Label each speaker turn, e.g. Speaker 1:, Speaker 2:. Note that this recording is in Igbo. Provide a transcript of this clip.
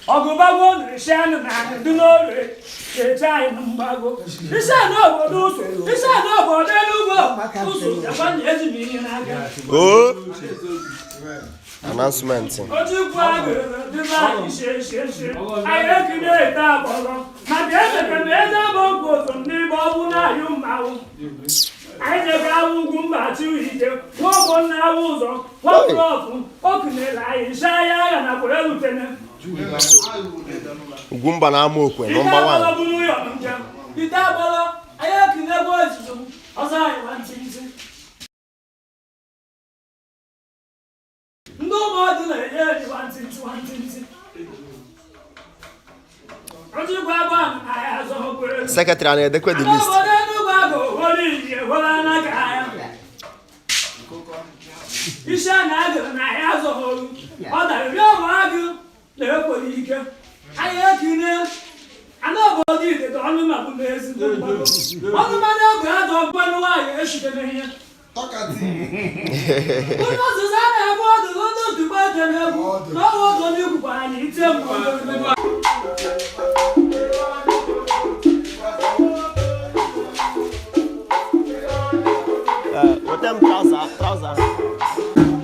Speaker 1: Ọgụgbago na-esi anụ na anụ dị n'oru eche anyị na mgbago isi anụ obodo ụsụ isi anụ obodo Enugwu ụsụ jakwa na ezi m ihe n'aka.
Speaker 2: O announcement.
Speaker 1: Ojukwu agụrụ dị be anyị sie sie sie anyị ekiri ete agbọrọ maka emeke na eze bụ okwu otu n'ime ọ bụ na-ayụ mmanwụ anyị jebe awụ ugwu mba chiwu ije nwa ọgbọ nna awụ ụzọ nwapụrụ ọfụ okunere anyị si ahịa agha nakwa erutene.
Speaker 2: Ugwumba na Amaokwe
Speaker 1: ite
Speaker 2: nọmba
Speaker 1: agbọrọ
Speaker 2: 1.
Speaker 1: bụ nwayọ njem ite agbọrọ anyị ekunegwu ozuzo ọzọ anyị nwa ntịntị ndị ụmụọdụ na-enye enyi nwantịntị nwantịntị ojikwa agba na ya azọ okpere.
Speaker 2: Secretary a na-edekwe the list.
Speaker 1: Obodo Enugwu agụ hụrụ iyi hụrụ anaghị anya isi a na-agụ na ya azọghị ọ dara rịọ ọgwụ agụ na-ekwere ike anyị ekine anụ obodo idedo ọnụ ma bụ n'ezigbo mgbago ọnụ mmanụ egwu azọ mkpanụ nwaanyị eshite n'ihe onye ọzụzụ a na-egbu ọdụ ndị ozugbo ede na-egwu na ọwa ọdụ n'ikwu gwara anyị itie mgbe.
Speaker 2: Weta m trouser, trouser.